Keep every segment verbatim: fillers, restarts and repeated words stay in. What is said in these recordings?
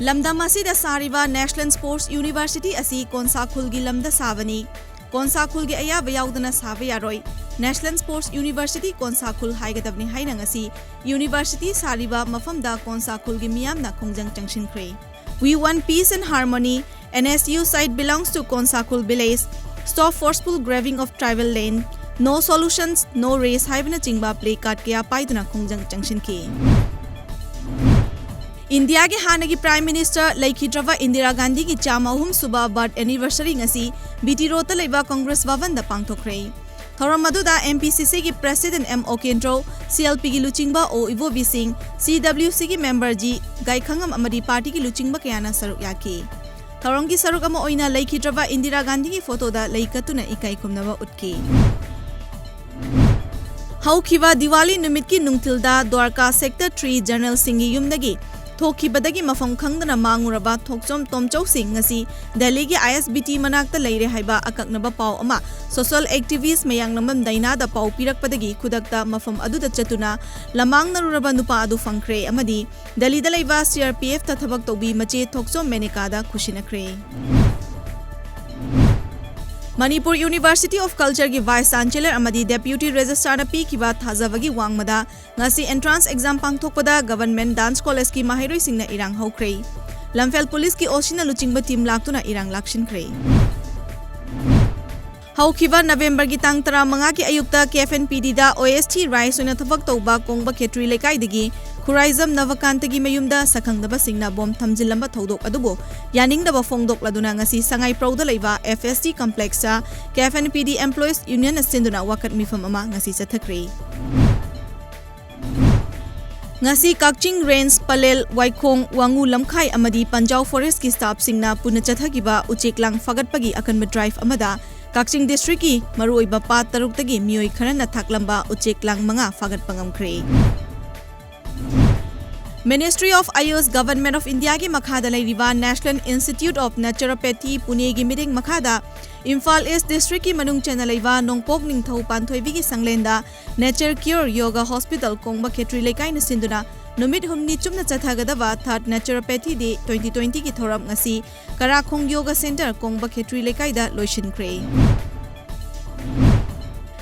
ꯂꯝꯗꯝ ꯑꯁꯤꯗ ꯁꯥꯔꯤꯕ National Sports University ꯑꯁꯤ ꯀꯣꯟꯁꯥ ꯈꯨꯜꯒꯤ ꯂꯝꯗ ꯁꯥꯕꯅꯤ꯫ ꯀꯣꯟꯁꯥ ꯈꯨꯜꯒꯤ ꯑꯌꯥꯕ ꯌꯥꯎꯗꯅ ꯁꯥꯕ ꯌꯥꯔꯣꯏ꯫ National Sports University ꯀꯣꯟꯁꯥ ꯈꯨꯜ ꯍꯥꯏꯒꯗꯕꯅꯤ ꯍꯥꯏꯅ ꯉꯁꯤ university ꯁꯥꯔꯤꯕ ꯃꯐꯝꯗ ꯀꯣꯟꯁꯥ ꯈꯨꯜꯒꯤ ꯃꯤꯌꯥꯝꯅ ꯈꯣꯡꯖꯪ ꯆꯪꯁꯤꯟꯈ꯭ꯔꯦ꯫ We want peace and harmony. N S U site belongs to Konsakhul village. Stop forceful grabbing of tribal land. No solutions, no race ꯍꯥꯏꯕꯅꯆꯤꯡꯕ placard ꯀꯌꯥ ꯄꯥꯏꯗꯨꯅ ꯈꯣꯡꯖꯪ ꯆꯪꯁꯤꯟꯈꯤ꯫ ꯏꯟꯗꯤꯌꯥꯒꯤ ꯍꯥꯟꯅꯒꯤ Prime Minister ꯂꯩꯈꯤꯗ꯭ꯔꯕ ꯏꯟꯗꯤꯔꯥ ꯒꯥꯟꯙꯤꯒꯤ ꯆꯥꯝꯃ ꯑꯍꯨꯝ ꯁꯨꯕ birth anniversary ꯉꯁꯤ B T Roadꯇ ꯂꯩꯕ Congress ꯚꯕꯟꯗ ꯄꯥꯡꯊꯣꯛꯈ꯭ꯔꯦ꯫ ꯊꯧꯔꯝ ꯑꯗꯨꯗ M P C Cꯒꯤ President M ꯑꯣꯀꯦꯟꯗ꯭ꯔꯣ, C L Pꯒꯤ ꯂꯨꯆꯤꯡꯕ O ꯏꯕꯣꯕꯤ ꯁꯤꯡ, C W Cꯒꯤ member G ꯒꯥꯏꯈꯉꯝ ꯑꯃꯗꯤ partyꯒꯤ ꯂꯨꯆꯤꯡꯕ ꯀꯌꯥꯅ ꯁꯔꯨꯛ ꯌꯥꯈꯤ꯫ ꯊꯧꯔꯝꯒꯤ ꯁꯔꯨꯛ ꯑꯃ ꯑꯣꯏꯅ ꯂꯩꯈꯤꯗ꯭ꯔꯕ ꯏꯟꯗꯤꯔꯥ ꯒꯥꯟꯙꯤꯒꯤ photoꯗ ꯂꯩ ꯀꯠꯇꯨꯅ ꯏꯀꯥꯏ ꯈꯨꯝꯅꯕ ꯎꯠꯈꯤ꯫ ꯍꯧꯈꯤꯕ ꯗꯤꯋꯥꯂꯤ ꯅꯨꯃꯤꯠꯀꯤ ꯅꯨꯡꯊꯤꯜꯗ ꯗ꯭ꯋꯥꯔꯀꯥ Sector Three Generalꯁꯤꯡꯒꯤ ꯌꯨꯝꯗꯒꯤ ꯊꯣꯛꯈꯤꯕꯗꯒꯤ ꯃꯐꯝ ꯈꯪꯗꯅ ꯃꯥꯡꯉꯨꯔꯕ ꯊꯣꯛꯆꯣꯝ ꯇꯣꯝꯆꯧꯁꯤꯡ ꯉꯁꯤ ꯗꯦꯜꯂꯤꯒꯤ I S B T ꯃꯅꯥꯛꯇ ꯂꯩꯔꯦ ꯍꯥꯏꯕ ꯑꯀꯛꯅꯕ ꯄꯥꯎ ꯑꯃ social activist ꯃꯌꯥꯡꯂꯝꯕꯝ ꯗꯥꯏꯅꯥꯗ ꯄꯥꯎ ꯄꯤꯔꯛꯄꯗꯒꯤ ꯈꯨꯗꯛꯇ ꯃꯐꯝ ꯑꯗꯨꯗ ꯆꯠꯇꯨꯅ ꯂꯃꯥꯡꯅꯔꯨꯔꯕ ꯅꯨꯄꯥ ꯑꯗꯨ ꯐꯪꯈ꯭ꯔꯦ ꯑꯃꯗꯤ ꯗꯦꯜꯂꯤꯗ ꯂꯩꯕ C R P Fꯇ ꯊꯕꯛ ꯇꯧꯕꯤ ꯃꯆꯦ ꯊꯣꯛꯆꯣꯝ ꯃꯦꯅꯦꯀꯥꯗ ꯈꯨꯠꯁꯤꯟꯅꯈ꯭ꯔꯦ꯫ Manipur University of Cultureꯒꯤ Vice Chancellor ꯑꯃꯗꯤ Deputy Registrarꯅ ꯄꯤꯈꯤꯕ ꯊꯥꯖꯕꯒꯤ ꯋꯥꯡꯃꯗ ꯉꯁꯤ entrance exam ꯄꯥꯡꯊꯣꯛꯄꯗ Government Dance Collegeꯀꯤ ꯃꯍꯩꯔꯣꯏꯁꯤꯡꯅ ꯏꯔꯥꯡ ꯍꯧꯈ꯭ꯔꯦ꯫ ꯂꯝꯐꯦꯜ ꯄꯨꯂꯤꯁꯀꯤ OCꯅ ꯂꯨꯆꯤꯡꯕ team ꯂꯥꯛꯇꯨꯅ ꯏꯔꯥꯡ ꯂꯥꯛꯁꯤꯟꯈ꯭ꯔꯦ꯫ ꯍꯧꯈꯤꯕ Novemberꯒꯤ ꯇꯥꯡ ꯇꯔꯥꯃꯉꯥꯒꯤ ꯑꯌꯨꯛꯇ K F N P Dꯗ O S T rice ꯑꯣꯏꯅ ꯊꯕꯛ ꯇꯧꯕ ꯀꯣꯡꯕ ꯈꯦꯇ꯭ꯔꯤ ꯂꯩꯀꯥꯏꯗꯒꯤ ꯈꯨꯔꯥꯏꯖꯝ ꯅꯕꯀꯥꯟꯇꯒꯤ ꯃꯌꯨꯝꯗ ꯁꯛꯈꯪꯗꯕꯁꯤꯡꯅ bomb ꯊꯝꯖꯤꯜꯂꯝꯕ ꯊꯧꯗꯣꯛ ꯑꯗꯨꯕꯨ ꯌꯥꯅꯤꯡꯗꯕ ꯐꯣꯡꯗꯣꯛꯂꯗꯨꯅ ꯉꯁꯤ ꯁꯉꯥꯏꯄ꯭ꯔꯧꯗ ꯂꯩꯕ F S T complexꯇ K F N P D Employees Unionꯅ ꯁꯤꯟꯗꯨꯅ ꯋꯥꯀꯠ ꯃꯤꯐꯝ ꯑꯃ ꯉꯁꯤ ꯆꯠꯊꯈ꯭ꯔꯦ꯫ ꯉꯁꯤ ꯀꯛꯆꯤꯡ Range, ꯄꯂꯦꯜ, ꯋꯥꯏꯈꯣꯡ, ꯋꯥꯉꯨ ꯂꯝꯈꯥꯏ ꯑꯃꯗꯤ ꯄꯟꯖꯥꯎ forestꯀꯤ staffꯁꯤꯡꯅ ꯄꯨꯟꯅ ꯆꯠꯊꯈꯤꯕ ꯎꯆꯦꯛ ꯂꯥꯡ ꯐꯥꯒꯠꯄꯒꯤ ꯑꯀꯟꯕ drive ꯑꯃꯗ ꯀꯛꯆꯤꯡ districtꯀꯤ ꯃꯔꯨꯑꯣꯏꯕ ꯄꯥꯠ ꯇꯔꯨꯛꯇꯒꯤ ꯃꯤꯑꯣꯏ ꯈꯔꯅ ꯊꯥꯛꯂꯝꯕ ꯎꯆꯦꯛ ꯂꯥꯡ ꯃꯉꯥ ꯐꯥꯒꯠꯄ ꯉꯝꯈ꯭ꯔꯦ꯫ Ministry of AYUSH, Government of Indiaꯒꯤ ꯃꯈꯥꯗ ꯂꯩꯔꯤꯕ National Institute of Naturopathy, ꯄꯨꯅꯦꯒꯤ ꯃꯤꯠꯌꯦꯡ ꯃꯈꯥꯗ ꯏꯝꯐꯥꯜ East districtꯀꯤ ꯃꯅꯨꯡ ꯆꯟꯅ ꯂꯩꯕ ꯅꯣꯡꯄꯣꯛ ꯅꯤꯡꯊꯧ ꯄꯥꯟꯊꯣꯏꯕꯤꯒꯤ ꯁꯪꯂꯦꯟꯗ Nature Cure Yoga Hospital ꯀꯣꯡꯕ ꯈꯦꯇ꯭ꯔꯤ ꯂꯩꯀꯥꯏꯅ ꯁꯤꯟꯗꯨꯅ ꯅꯨꯃꯤꯠ ꯍꯨꯝꯅꯤ ꯆꯨꯞꯅ ꯆꯠꯊꯒꯗꯕ Third Naturopathy Day twenty twenty ꯒꯤ ꯊꯧꯔꯝ ꯉꯁꯤ ꯀꯔꯥꯈꯣꯡ ꯌꯣꯒꯥ ꯁꯦꯟꯇꯔ, ꯀꯣꯡꯕ ꯈꯦꯇ꯭ꯔꯤ ꯂꯩꯀꯥꯏꯗ ꯂꯣꯏꯁꯤꯟꯈ꯭ꯔꯦ꯫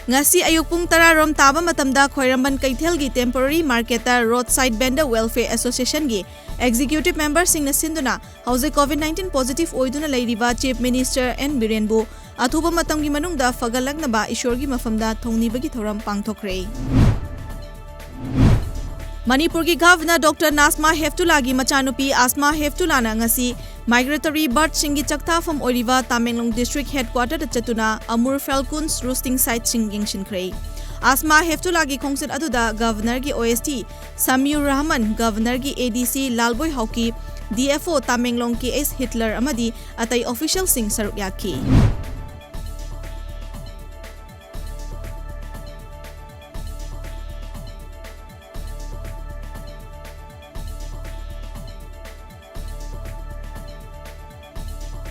ꯉꯁꯤ ꯑꯌꯨꯛ ꯄꯨꯡ ꯇꯔꯥ ꯔꯣꯝ ꯇꯥꯕ ꯃꯇꯝꯗ ꯈ꯭ꯋꯥꯏꯔꯝꯕꯟ ꯀꯩꯊꯦꯜꯒꯤ temporary market ꯇ Roadside Vendor Welfare Association ꯒꯤ executive member ꯁꯤꯡꯅ ꯁꯤꯟꯗꯨꯅ ꯍꯧꯖꯤꯛ COVID nineteen positive ꯑꯣꯏꯗꯨꯅ ꯂꯩꯔꯤꯕ Chief Minister N ꯕꯤꯔꯦꯟꯕꯨ ꯑꯊꯨꯕ ꯃꯇꯝꯒꯤ ꯃꯅꯨꯡꯗ ꯐꯒꯠꯂꯛꯅꯕ ꯏꯁꯣꯔꯒꯤ ꯃꯐꯝꯗ ꯊꯧꯅꯤꯕꯒꯤ ꯊꯧꯔꯝ ꯄꯥꯡꯊꯣꯛꯈ꯭ꯔꯦ꯫ ꯃꯅꯤꯄꯨꯔꯒꯤ Governor Doctor ꯅꯥꯖꯃꯥ ꯍꯦꯞꯇꯨꯂꯥꯒꯤ ꯃꯆꯥꯅꯨꯄꯤ ꯑꯥꯁꯃꯥ ꯍꯦꯞꯇꯨꯂꯥꯅ ꯉꯁꯤ migratory bird ꯁꯤꯡꯒꯤ ꯆꯥꯛꯊꯥꯐꯝ ꯑꯣꯏꯔꯤꯕ ꯇꯥꯃꯦꯡꯂꯣꯡ district headquarter ꯗ ꯆꯠꯇꯨꯅ ꯑꯃꯨꯔ Falcons roosting site ꯁꯤꯡ ꯌꯦꯡꯁꯤꯟꯈ꯭ꯔꯦ꯫ ꯑꯥꯁꯃꯥ ꯍꯦꯞꯇꯨꯂꯥꯒꯤ ꯈꯣꯡꯆꯠ ꯑꯗꯨꯗ Governor ꯒꯤ O S T Samiur Rahman, Governor ꯒꯤ A D C Lalboi Haokip, D F O Tamenglong K S Hitler ꯑꯃꯗꯤ ꯑꯇꯩ official ꯁꯤꯡ ꯁꯔꯨꯛ ꯌꯥꯈꯤ꯫